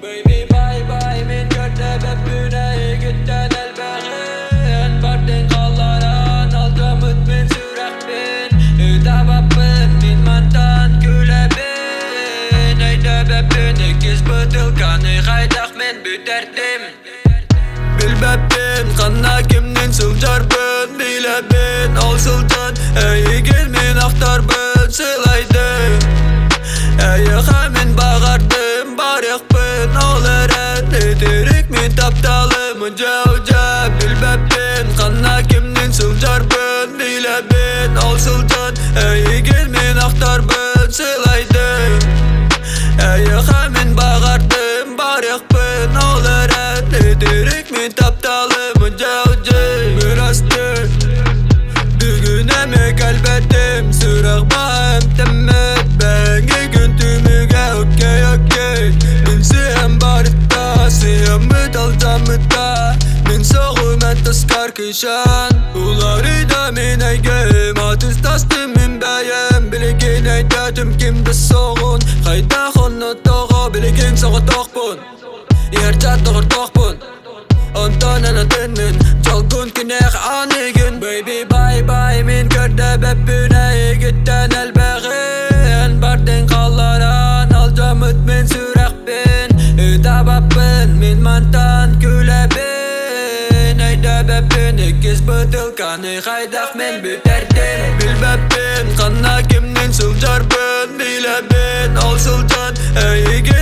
Baby bye bye мин көрдөбөппүн эйигиттэн элбэҕин Бардын халларан алдьаммыт мин сүрэхпин Ытаабаппын мин мантан күлэбин Өйдөбөппүн иккис бытылканы хайдах мин бүтэрдим Билбэппин ханна кимнин сылдьарбын Билэбин ол сылдьан эйигин мин ахтарбын Сылайдым эйиэхэ мин баҕардым Барыахпын ол эрэн итирик мин тапталым Дьэ билбэппин ханна кимнин сылдьарбын Билэбин ол сылдьан эйигин мин ахтарбын Сылайдым эйиэхэ мин баҕардым Барыахпын ол эрэн итирик мин тапталым Дьэ бырастыы Бүгүн эмиэ кэлбэтим Сүрэх баһым Бэҥи күн түмүгэ окей окей Мин сыһыам барыта Сыһыаммыт алдьаммыта Мин соҕуман таскар кыйшан Уларыйда мин эйгэм Атыстастым мин бэйэм Билигин өйдөөтүм ким да соҕун Хайдах онно тоҕо билигин соҕотохпун Иһэрдьэ доҕордоохпун Онтон эн атыннын Дьолгун күнээх аныгын Baby bye bye мин көрдөбөппүн эйигиттэн элбэҕин Бардын халларан алдьаммыт мин сүрэхпин Ытаабаппын мин мантан күлэбин Өйдөбөппүн иккис бытылканы хайдах мин бүтэрдим Билбэппин ханна кимнин сылдьарбын Билэбин ол сылдьан эйигин.